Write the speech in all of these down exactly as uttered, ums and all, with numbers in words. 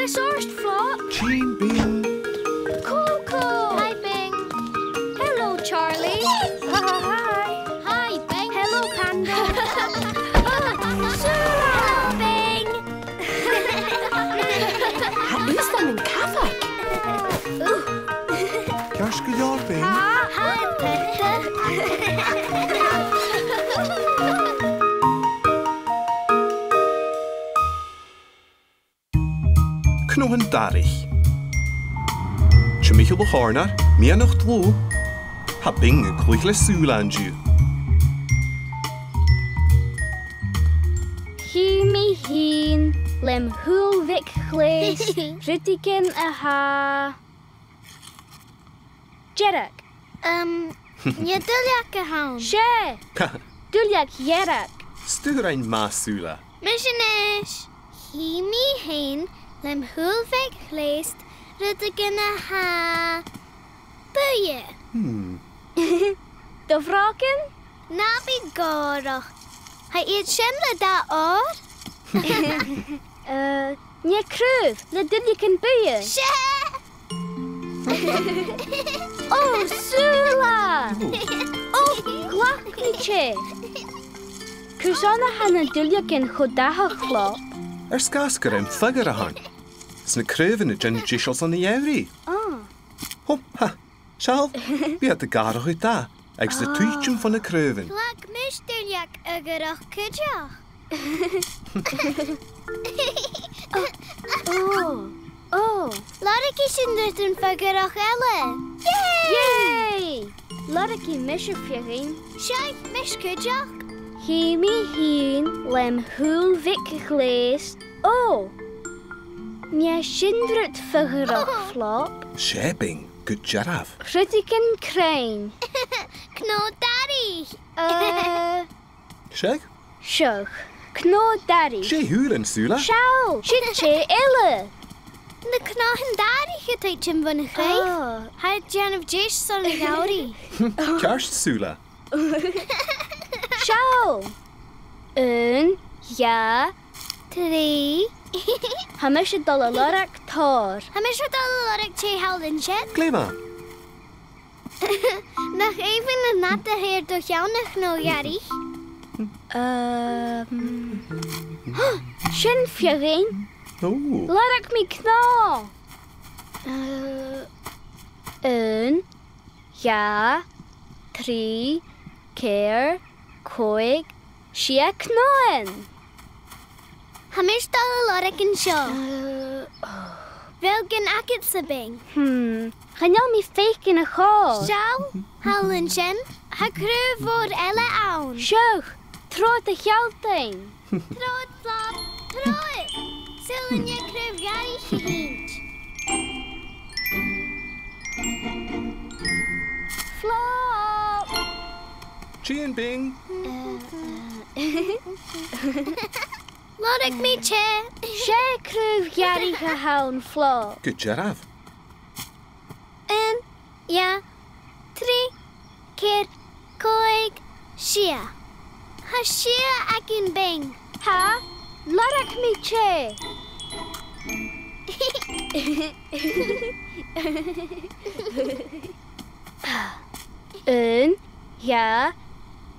Sort Flop. Tìoraidh Bing. Coco. Hi, Bing. Hello, Charlie. Hi. Hi, Bing. Hello, Panda. Oh, Sula. Hello, Bing. Tha thusa ann an cabhaig. Ceart gu leòr, Bing. Tha, tha, tha. Cnothan Daraich. Timcheall a' Chòrnair, meadhanach dlùth, tha Bing a' cluich le Sula an-diugh. Chì mi fhìn lem shùil bheag ghleusta rudeigin a tha dearg. Um, an e duilleag a th' ann? 'S e! Duilleag dhearg. 'S tu a rinn math, Sula. Mise a-nis. Chì mi fhìn lem shùil bheag ghleusta rudeigin a tha buidhe. Hmm. Do bhrògan? Na bi gòrach. Tha iad sin le dath òir? Eh, an e craobh le duilleagan buidhe? 'S e! Ò, Sula! Ò, ghlac mi tè. Carson a tha na duilleagan cho dathach, Flop? Air sgàth 's gur e am fuar a th' ann. 'S na craobhan a' dèanamh deiseil son a' gheamhraidh. Ah. Ò, ha! Seall, bidh iad a' gàireachdainn dath, agus a' tuiteam fo na craobhan. Ghlac mise duilleag fhuarach cuideachd. Ò, ò. Lorgaidh sinn rudan fuarach eile. Yay! Yay! Lorgaidh mise feadhainn. Seadh, mise cuideachd. Chì mi fhìn lem shùil bheag ghleusta. Ò! An e sin rud fuarach, Flop? 'S e, Bing, gu dearbh. Rudeigin cruinn. Cnò Daraich. Eh. Seadh? Seadh. Cnò Daraich. Dè th' ann, a Shula? Seall, sin tè eile. Na cnothan daraich a' tuiteam bhon a' chraobh. Ah. Tha iad a' dèanamh deise son a' gheamhraidh. Ceart, a Shula. Seall. Aon, dhà, trì. Tha mise a' dol a lorg tòrr. Tha mise a' dol a lorg tè thall an sin. Glè mhath. Nach èibhinn an fhad a tha air do cheann, a Chnò Daraich? Ehm. Sin feadhainn. Ò. Lorg mi cnò. Eh, aon, dhà, trì, ceithir, còig, sia cnothan. Tha mise a' dol a lorg an seo. Eh, oh. A bheil gin agadsa, Bing? Hmm, chan eil mi a' faicinn a' chòrr. Seall, thall an sin, tha craobh mhòr eile ann. Seadh, trobhad a shealltainn. Trobhad, Flop, trobhad! Saoil an e craobh daraich a th' innte? Flop! Tìoraidh, Bing. Eh, eh. Lorg mi tè. 'S e craobh daraich a th' ann, Flop. Gu dearbh. Aon, dhà, trì, ceithir, còig, sia. Tha sia againn, Bing. Tha, lorg mi tè. Aon, dhà,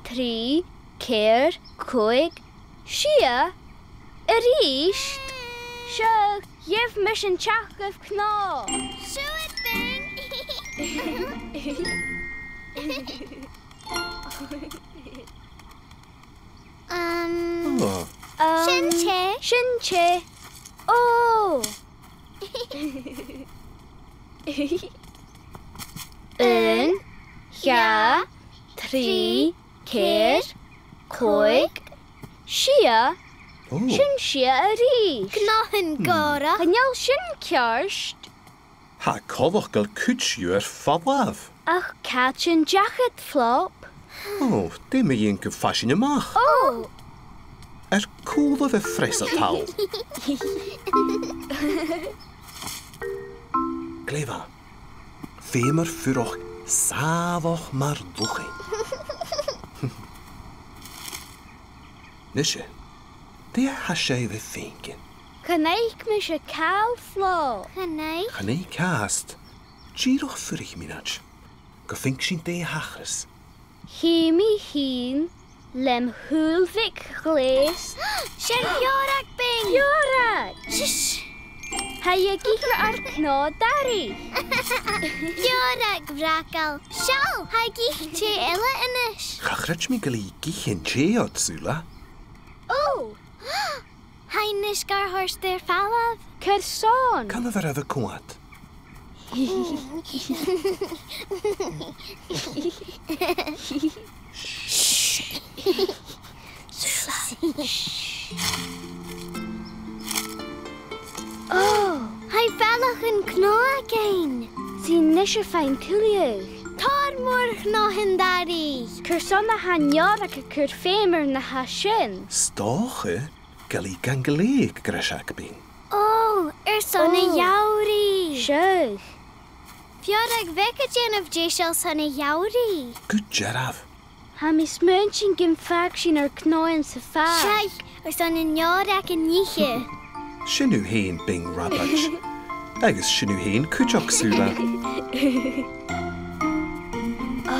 trì, ceithir, còig, sia, a-rithist. Seo, gheibh mise an t-seachd cnò. Siuthad, Bing. Um, oh. Um, sin tè. Sin tè. Ò. Aon, dhà, trì, ceithir, còig, sia. Ò. Sin sia a-rithist. Cnothan gòrach. Chan eil sin ceart. Tha coltach gu bheil cuid dhiubh air falbh. Ach càit an deach iad, Flop? Ò, dè mu dheidhinn gum faigh sinn a-mach? Ò! Air cùl a' phreasa thall. Glè mhath. Feumar fuireach sàmhach mar lùchainn. Nise, dè tha sibh a' faicinn? Chan fhaic mise càil, Flo. Chan fhaic? Chan fhaic fhathast. Dìreach fuirich mionaid. Gu faod sinn dè thachras. Chì mi fhìn lem shùil bheag ghleusta. 'S e feòrag, Bing! Feòrag! Sh! Tha i ag ithe ar cnò-daraich. Feòrag, a bhragail. Seall, tha i ag ithe tè eile a-nis. Cha chreid mi gu bheil i ag ithe an tè ud, Sula. Ò! Tha i a-nis gar toirt air falbh. Carson? Canaibh a-riamh a' coimhead. Ò! Tha i a' falbh chun cnò againn. 'S i a-nis a' faighinn tuilleadh. Tòrr mòr chnothan-daraich. Carson a tha an fheòrag a' cur feum air na tha sin? 'S dòcha gu bheil i gan gleidheadh greis, a Bhing. Ò, airson a' gheamhraidh. Seadh. Feòrag bheag a' dèanamh deiseil son a' gheamhraidh. Gu dearbh. Tha mi a' smaointinn gum fàg sinn ar cnothan sa phàirc. Seadh, airson an fheòraig an oidhche. Sin thu fhèin, Bing Rabaid. Agus sin thu fhèin cuideachd, Sula. Ò.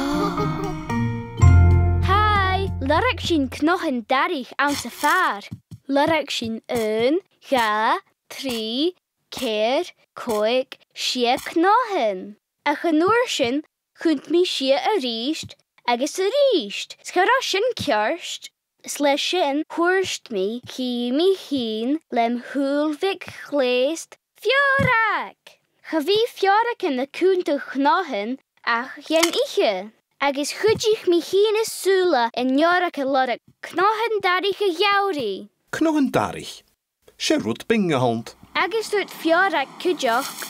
Haidh, lorg sinn cnothan-daraich anns a' phàirc. Lorg sinn aon, dhà, trì, ceithir, còig, sia cnothan. Ach an uair sin, chunnt mi sia a-rithist agus a-rithist. 'S cha robh sin ceart. 'S leis sin, thuirt mi, chì mi fhìn lem shùil bheag ghleusta, feòrag! Cha bhi feòragan a' cunntadh cnothan ach dhen oidhche. Agus chuidich mi fhìn is Sula an fheòrag a lorg cnothan-daraich a' gheamhraidh. Cnothan-daraich. 'S e rud Bing a th' annta. Agus rud feòrag cuideachd.